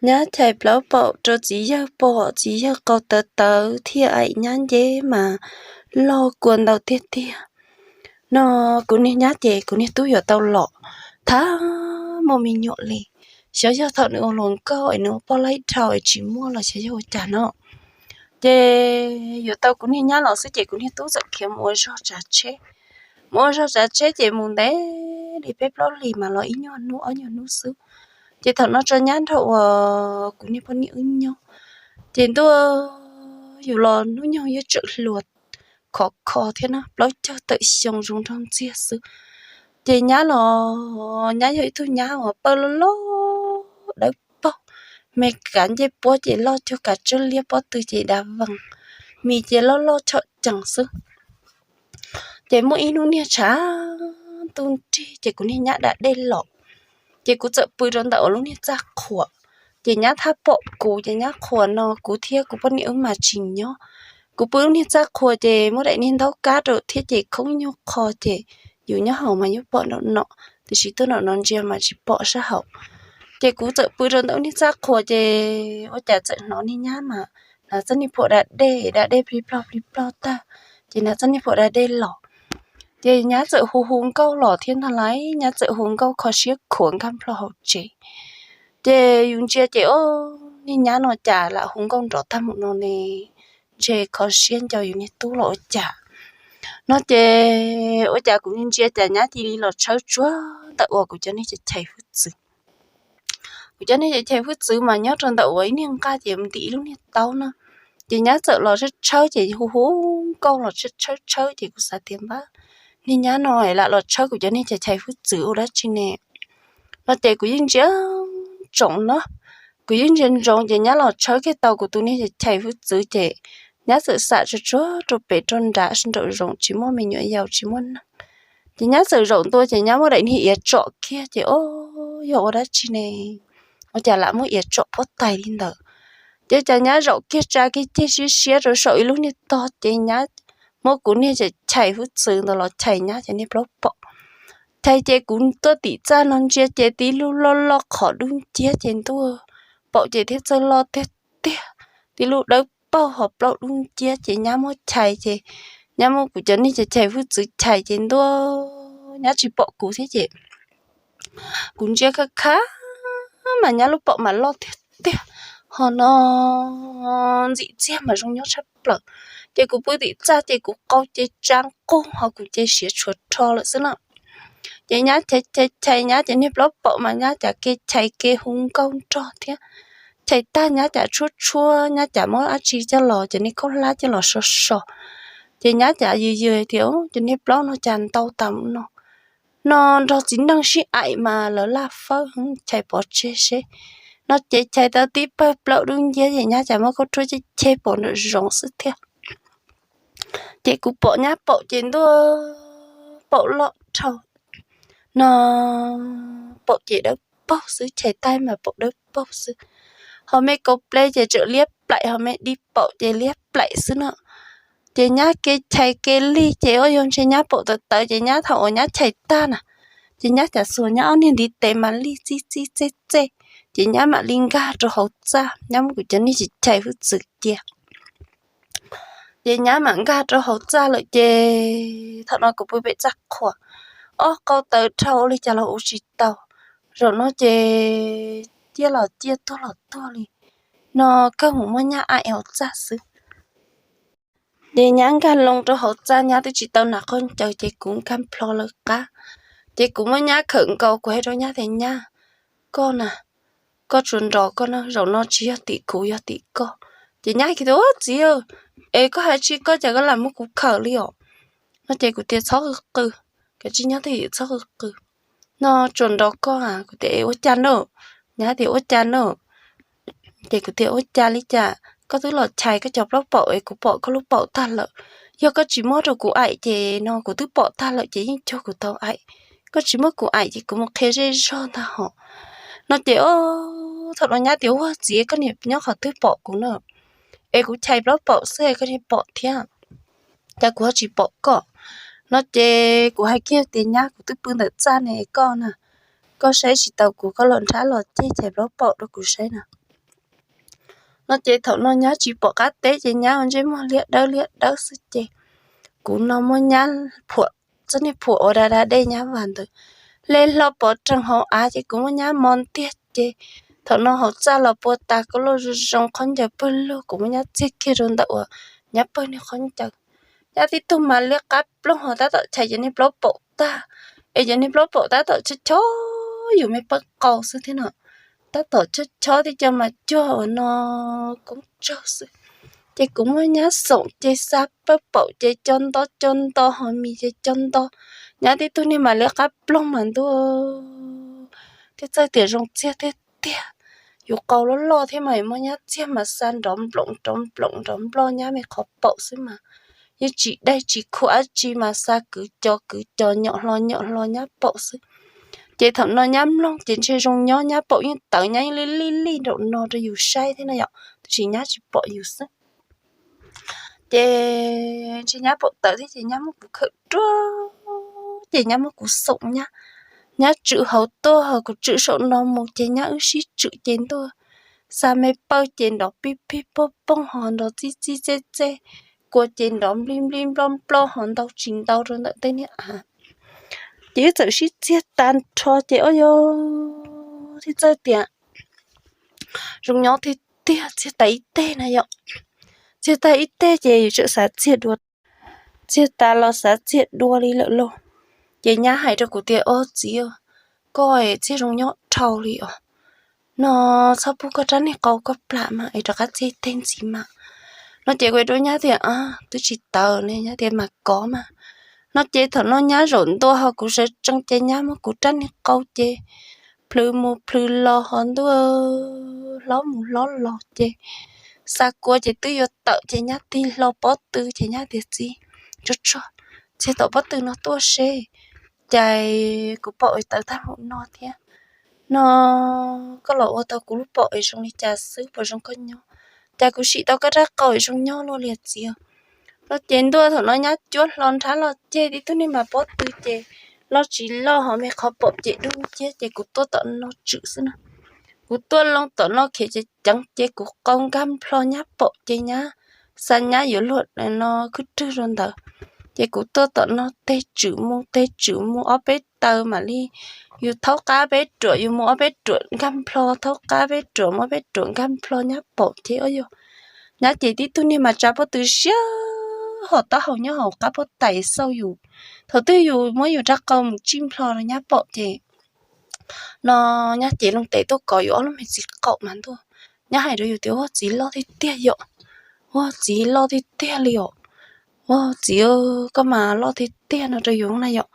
Nyab chais plaub paum rau txiv yawg pom, txiv yawg qau tawv tawv thiab aim nyab nceb mas loj kua ntau tiag tiag. No kuv niag nyab ces kuv niag tub yuav tau los, thaum muaj me nyuam li, xyov yog thaum nws ua hluas nkauj es nws ua poj laib dhau es tsis muaj los xyov yog ua cas no. Ces yuav tau kuv niag nyab los xwb ces kuv niag tub txawm khiav mus ua zog tsav tsheb. Mus ua zog tsav tsheb ces mus ntev li peb plaub hlis mas los ib nyuag hnub ob nyuag hnub xwb. Ces thaum no tso nyab nrog uas kuv niag poj niam wb nyob, ces ntuj, yus los hnub nyoog yeej tseem hluas khov kho thiab na, plaub caug tawm xyoo zoo nraug ntxiag xwb. Ces nyab los, nyab yog ib tug nyab uas pawg loj loj dawb paug, me kav ncej puab ces loj cuag kav tsawb liab, pob tw ces dav vees, mis ces loj loj chom cees xwb. Ces muaj ib hnub niag tshav ntuj nrig ces kuv niag nyab da dej los, ces kuv txawm pw rau ntawm uas lub niag txaj qhua. Ces nyab thab pom kuv ces nyab qhuas no kuv thiab kuv poj niam wb mas tsis nyob. Kuv pw lub niag txaj qhua ces muaj daim niag ntaub kab rau thiab ces khoob nyuag qho ces yus nyob hauv mas yuav pom nraum no, tiam sis tuaj nraum no ntsia mas tsis pom sab hauv. Ces kuv txawm pw rau ntawm lub niag txaj qhua ces ua cas txawm hnov niag nyab mas hnav txoj niag phuam da dej, da dej plig plog plig plog tag, ces hnav txoj niag phuam da dej los. Ces nyab txawm hu hu nkauj los thiab ntag lauj, nyab txawm hu nkauj kho siab khuav nkag nplo hauv tsev. Ces yus ntsia ces, o, niag nyab no cas lam hu nkauj nrov tag mus no ne, ntshe kho siab nco yus niag tub los ua cas. No ces ua cas kuv ntsia cas nyab cia li los tshawb tsuag ntawm uas kuv cov niag chais hwj txwv. Kuv cov niag chais hwj txwv mas nyob rau ntawm uas ib niag nqaj ces ntim ib lub niag taub no. Ces nyab txawm los tshawb tshawb ces hu hu nkauj los tshawb tshawb ces kuv xav tias npab, niag nyab no lam los tshawb kuv cov niag chais hwj txwv ua dab tsi ne. No ces kuv yeej ntsia ntsoov no, kuv yeej ntsia ntsoov ces nyab los tshawb kiag tau kuv tus niag chais hwj txwv ces nyab txawm xam tsuag tsuag rau pem rau nrad sab nraum zoov tsis muaj me nyuam yaus tsis muaj neeg. Ces nyab txawm zaum ntua ces nyab muab daim niag iav tsom kiag ces, o, yog ua dab tsi ne, ua cas lam muab iav tsom puab tais li ntawd. Ces cas nyab zaum kiag tsa kiag ceg siab siab rau saum ib lub niag tog ces nyab muab kuv niag chais hwj txwv ntawd los chais nyab cov niag plaub paum. Chais ces kuv tuaj tim txaj no ntsia ces tib lub loj loj qhov dub nciab ces ntuj, paum ces thiaj txawj loj tiag tiag, tib lub dawb paug ho plaub dub nciab ces nyab muab chais ces nyab muab kuv cov niag chais hwj txwv chais ces ntuj, nyab tsis pom kuv thiab ces kuv ntsia khab khab mas nyab lub paum mas loj tiag tiag, ho no ntxim txiag mas zoo nyob tshaj plaws. Ces kuv pw tim txaj ces kuv qau ces tsa nqug ho kuv ces siav tshuav rho lawm xwb na. Ces nyab chais chais chais nyab ces niag plaub paum mas nyab cas ke chais ke hu nkauj nrog thiab. Chais tag nyab cas tshuab tshuab, nyab cas muab dab tsi coj los, cov niag khaub hlab coj los so so. Ces nyab cas yws yws tias, cov niag plaub no cas ntau tas no. No nrog txiv neej sib aim mas lawv laj fawb, chais pov tseg seb. No ces chais tau tib pawg plaub dub nciab ces nyab cas muab khaub rhuab ceg cheb pom nram zoov xwb thiab. Ces kuv pom nyab paum ces ntuj, paum loj dhau no, paum ces dawb paug xwb, chais tag mas paum dawb paug xwb. Ho me kaus pleb ces tseem liab plaim, ho me dib paum ces liab plaim xwb no. Ces nyab ke chais ke lig ces ua yog ntshe nyab paum tawv tawv ces nyab thaum uas nyab chais tag na, ces nyab cas xuas nyab ob niag ntiv tes mas lig txij txij txej txej, ces nyab mam li nkag rau hauv txaj, nyab muab kuv cov niag chais hwj txwv cia. Ces nyab mam nkag rau hauv txaj lawm ces thaum no kuv pw pem txaj qhua, ob qau tawv dhau li cas los ua tsis tau. Zaum no ces ciaj los ciaj tuag los tuag li, no kawg mus muab nyab aim hauv txaj xwb. Ces nyab nkag loo rau hauv txaj, nyab twb tsis tau hnav khaub ncaws ces kuv nkag nplho lawv qab. Ces kuv muab nyab khawm nkaus, kuv hais rau nyab tias, nyab, koj na, koj tsuas nrov koj na, zaum no tsis yog tim kuv yog tim koj. Ces nyab hais tias, ua txiv, es koj hais tsis koj cas koj lam muab kuv khawm li os. No ces kuv tias txhob qw qw, kav tsij nyob twj ywm txhob qw qw. No tsuas nrov koj a. Kuv tias es ua cas na? Nyab tias ua cas na? Ces kuv tias ua cas li cas, koj twb los chais koj cov plaub paum es kuv pom koj lub paum tag lawm. Yog koj tsis muab rau kuv aim ces no kuv twb pom tag lawm ces yeej cuag kuv tau aim. Koj tsis muab kuv aim ces kuv mus qhia zej zog ntag hos. No ces o, thaum no nyab tias ua txiv, koj niam nyob qhov twg pom kuv na? Es kuv chais plaub paum xwb koj niam pom thiab, cas kuv ho tsis pom koj? No ces kuv hais kiag tias nyab, kuv twb pw ntawm txaj ne koj na, koj saib tsis taus kuv, koj los nrhab los ceg chais plaub paum rau kuv saib na. No ces thaum no nyab tsis pom qab teb ces nyab ua ntsej muag liab dawb liab dawb xwb ces kuv no muab nyab phuam, txoj niag phuam uas da da dej nyab vam ntawd, hle hlo pov rhees hauv av ces kuv muab nyab mos ntiag ces thaum no hauv txaj los pua tas kuj loj zoo zoo, qhov ncaws pawg lug, kuv muab nyab txiag kiag rau ntawm uas nyab pawg niag qhov ncaws. Nyab tib tug mas liab qab ploog ho tab tom chais cov niag plaub paum tag, es cov niag plaub paum tab tom chob chob yus me pawg qau xwb thiab no. Tab tom chob chob tib co mas cuag uas no koob tsaug xwb. Ces kuv muab nyab xoom ces xa pawg paum ces co nto co nto, ho mis ces co nto. Nyab tib tug niag mas liab qab ploog mas ntuj, thiab txawj tias zoo txiag tiag tiag. Yus qau loj loj thiab mas yus muab nyab txiag mas xa nrov nploom nrov nploom nrov nploj nyab me qhov paum xwb mas yeej tsis daig tsis khuam dab tsi mas xa kwv co kwv co nyom hlo nyom hlo nyab paum xwb. Ces thaum no nyab mloog ces ntshe zoo nyob, nyab paum yeej tawv, nyab yeej lij lij lij nraum no rau yus saib thiab na yom, tiam sis nyab tsis pom yus xwb. Ces ntshe nyab paum tawv thiab ces nyab muab kuv khawm ruaj, ces nyab muab kuv xoom nyab, nyab tswm hauv tuaj ho kuv tswm saum no mus ces nyab wb sib tswm ces ntuj, xa me pawg ces nrov pij pig pog poog ho nrov txij txij txej txej, kua ces nrov nplij nplij nploj nploj ho ntau tsis ntau rau ntawm tej niag av. Ces wb txawm sib txiag tag nrho ces ua yog thiab txawj tias zoo nyob tiag tiag, txiag tag ib teg na yom. Txiag tag ib teg ces yus txawm xav txiag dua, txiag tas los xav txiag dua li lawm lauj. Ces nyab hais rau kuv tias, Au txiv, koj txiag zoo nyob dhau li os, no txhob pub koj rab niag qau koj plam mas es rov qab txiag ib teg ntxiv mas. No ces kuv rau nyab tias, Twb tsis tawv ne. Nyab tias, Mas kov mas. No ces thaum no nyab zaum ntua ho kuv sawv tsees ces nyab muab kuv rab niag qau ces plhws mus plhws los ho ntuj, hlob mus hlob los ces xa kua ces twb yuav tawm ces nyab tig hlo pob tw ces nyab tias, Txiv, tso tso, txiag tom pob tw no tuaj seb, cas kuv pom tawv tag npaum no thiab. No koj los ua tau kuv lub paum es zoo li cas xwb, puas zoo koj nyob? Cas kuv sim tau koj rab qau es zoo nyob luaj li txiv. No ces ntuj, thaum no nyab cuab hlo nrhab los ceg tib tug niag mas pob tw ces loj tsis loj ho me qhov paum ces dub nciab ces kuv tuaj tom no tswm xwb na. Kuv tuaj loo tom no khiav ceev ceev ces kuv qau nkag nplho nyab paum ces nyab, xa nyab yuav luag no khwb rwg rau ntawd. Ces kuv tuaj tom no teg tswm mus teg tswm mus ob peb taw mam li, yus thaub qab peb ruam, yus mus ob peb ruam nkag nplho, thaub qab peb ruam mus ob peb ruam nkag nplho nyab paum ces o yog nyab ces tib tug niag mas tsa pob tw siab ho taub hau nyob hauv qab pob tais xauj yus. Thaum twg yus muab yus rab qau mus tsij nplho rau nyab paum ces no nyab ces loo tes tuaj kov yus ob lub me txiv qaum mas ntuj. Nyab hais rau yus tias, Ua txiv loj tiag tiag yom, ua txiv loj tiag tiag li os, ua txiv koj mas loj tiag tiag no rau yus na yom.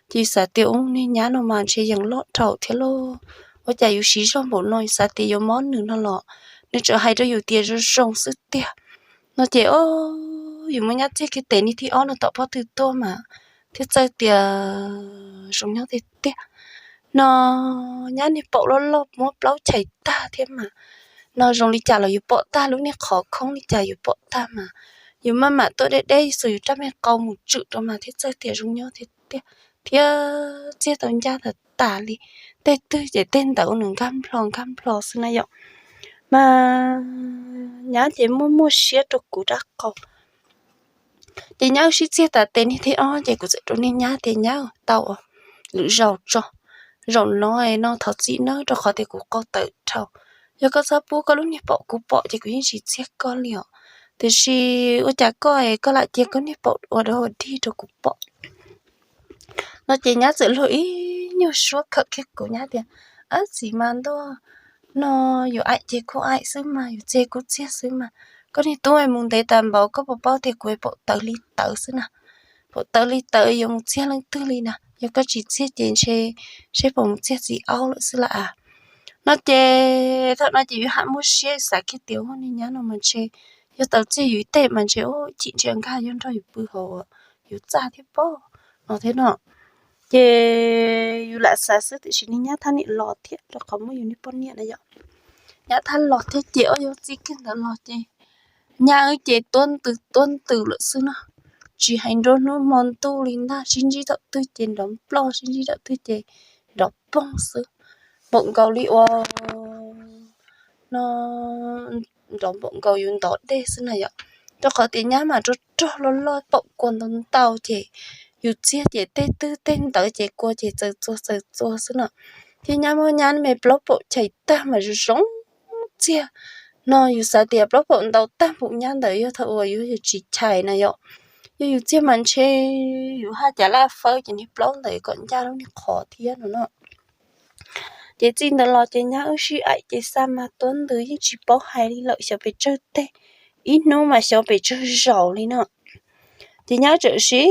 Ces xav tias, Ub, niag nyab no mas ntshe yeej loj dhau thiab lauj. Ua cas yus siv zog npaum no, yus xav tias yuav mob nws no los nws tseem hais rau yus tias zoo zoo xwb tiag. No ces o, yus muab nyab txiag kiag tes niag thib ob no tom pob tw tuaj mas thiaj txawj tias zoo nyob tiag tiag. No nyab niag paum loj loj muab plaub chais tag thiab mas, no zoo li cas los yus pom tag, lub niag qhov khoob li cas yus pom tag mas, yus maj mam tuaj deb deb xuas yus rab me qau mus tswm rau mas thiaj txawj tias zoo nyob tiag tiag. Thiab txiag tau ncaj tas tas li, tej twg ces tej ntawd nws nkag nplho nkag nplho xwb na yom. Mas nyab ces muaj muaj siab rau kuv rab qau. Ces nyab wb sib txiag tas tes niag thib ob ces kuv txawm rau niag nyab tias, Nyab, tau lwm zaus tso, zaum no no thov txim nawb rau qhov tias kuv qau tawv dhau. Yog koj txhob pub koj lub niag paum kuv pom ces kuv yeej tsis txiag koj li os. Tiam sis ua cas koj es koj lam cia koj niag paum ua dog ua dig rau kuv pom? No ces nyab txawm luag ib nyuag suab khawm kiag kuv, nyab tias, Ab txiv mas ntuj, no yus aim ces kuj aim xwb mas, yus txiag kuj txiag xwb mas. Koj niag tub mus ntev tas npaum, koj puas paub tias kuv paum tawv li tawv xwb na. Paum tawv li tawv yuav mus txiag leej twg li na, yog koj tsis txiag ces ntshe seb puas mus txiag txiv aub lawm xwb lam as. No ces thaum no ces yus ham muaj siab xav kiag tias, Ua niag nyab no mas ntshe yog tau txiag yus ib teg mas ntshe ua chim ntshe nkag yuav nrog yus pw hauv yus txaj thiab pob, no thiab no. Ces yus lam xav xwb tiam sis niag nyab thab niam los thiab rau qhov muaj yus niag poj niam na yom. Nyab thab los thiab ces ob yog txij kiag ntawd los ces nyab wb ces tuab ntws tuab ntws lawm xwb no. Tsis hais nruab hnub hmo ntuj li ntag, sib ntsib thaum twg ces nrov nploj, sib ntsib thaum twg ces nrov poog xwb. Npaum nkaus li uas no nrov npaum nkaus yus ntov dej xwb na yom. Rau qhov tias nyab mas rog rog loj loj paum kua ntau ntau ces yus txiag ces tej twg tej ntawd ces kua ces txaws txuag txaws txuag xwb na. Thiab nyab muab nyab me plaub paum chais tag mas zoo zoo txiag no. Yus xav tias plaub paum ntau tag npaum nyab ntawd yog thaum uas yus tsis chais na yom. Yog yus txiag mas ntshe yus haj cas laj fawb ces niag plaub ntawd kom ncaj lub niag qhov thiab no no. Ces txij ntawd los ces nyab wb sib aim ces xa mas tuab ntws yeej tsis paub hais li lawm, xyov pes tsawg teg, ib hnub mas xyov pes tsawg zaus li no. Ces nyab txawm sib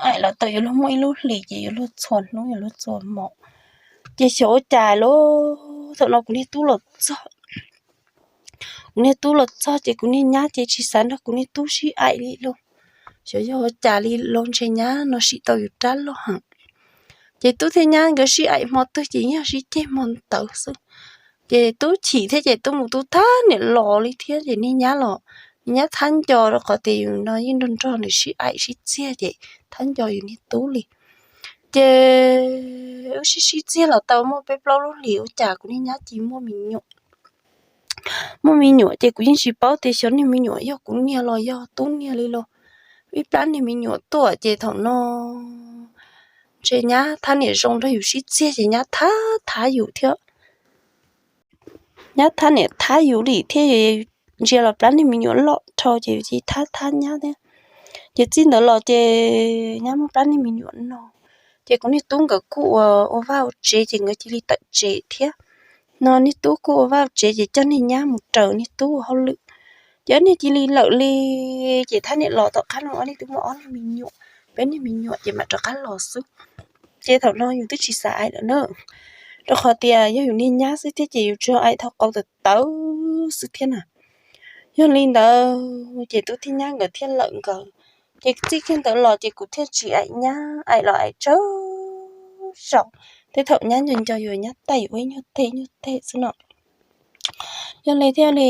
aim los tau yuav luag muaj ib lub hlis ces yuav luag txhua hnub yuav luag txhua hmo. Ces xyov ua cas lauj, thaum no kuv niag tub los txog, kuv niag tub los txog ces kuv niag nyab ces tsis xav nrog kuv niag tub sib aim li lauj. Xyov yog ua cas li los ntshe nyab no sim tau yus rab loj heev. Ces tub thiab nyab nkawd sib aim hmo twg ces yog sib ceg hmo ntawd xwb. Ces tub chim thiab ces tub mus tub thab niam los li thiab ces niag nyab los, niag nyab thab nco rau qhov tias yus no yeej nrog nrog nws sib aim sib txiag ces thab nco yus niag tub li. Ces wb sib sib txiag los tau muaj peb plaub lub hlis ua cas kuv niag nyab cia muaj me nyuam. Muaj me nyuam ces kuv yeej tsis paub tias xyov niag me nyuam yog kuv niag los yog tub niag li los. Ib plab niag me nyuam tuaj ces thaum no ntshe nyab thab niam zoo nrog yus sib txiag ces nyab thab thab yus thiab. Nyab thab niam thab yus li thiab, ntsia los plab niag me nyuam loj dhau ces yus cia thab thab nyab thiab. Ces txij ntawd los ces nyab muab plab niag me nyuam no. Ces kuv niag tub nkawd kuj ua ua vaj ua tsev ces nkawd cia li tawm tsev thiab. No niag tub kuj ua vaj ua tsev ces coj niag nyab mus raws niag tub ua hauj lwm. Ces ob niag cia li lawm li. Ces thab niam los tom qab no ob niag twb muaj ob niag me nyuam, peb niag me nyuam ces mam rov qab los xwb. Ces thaum no yus twb tsis xav aim lawm na, rau qhov tias yog yus niag nyab xwb thiab ces yus tsuas aim thaum qau tawv tawv xwb thiab na. Yog li ntawd ces tub thiab nyab nkawd thiaj lawm nkawd. Ces txij kiag ntawd los ces kuv thiaj tsis aim nyab, aim los aim tsawg zaus, tej thaum nyab nco nco yus nyab taij yus ua ib nyuag teg ib nyuag teg xwb no. Yog li thiaj li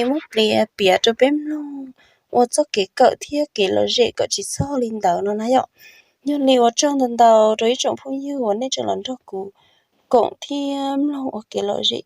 muab piav piav rau peb mloog ua txoj kev kawm thiab kev lom zem kom tsis txog li ntawd no na yom. Yog li ua tsaug ntau ntau rau ib tsoom phooj ywg uas nej tseem los nrog kuv koom thiab mloog ua kev lom zem